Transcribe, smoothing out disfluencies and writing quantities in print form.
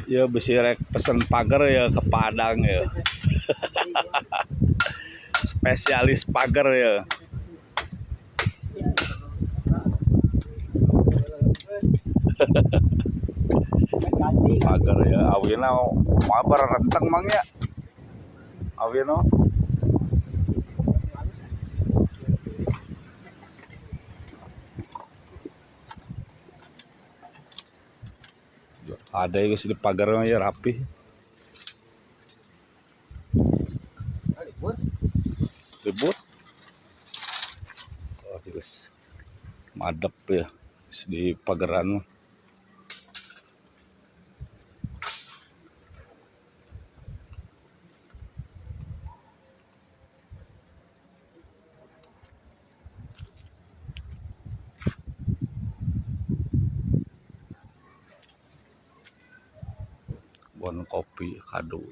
Ya bisi rek pesen pagar ya ke Padang ya. Spesialis pagar ya. Pagar ya awina mabar renteng mang ya. Awina. Ada ya guys di pagar ya rapi. Ribut. Oh, guys. Madep ya di pagaran. Bon kopi kado.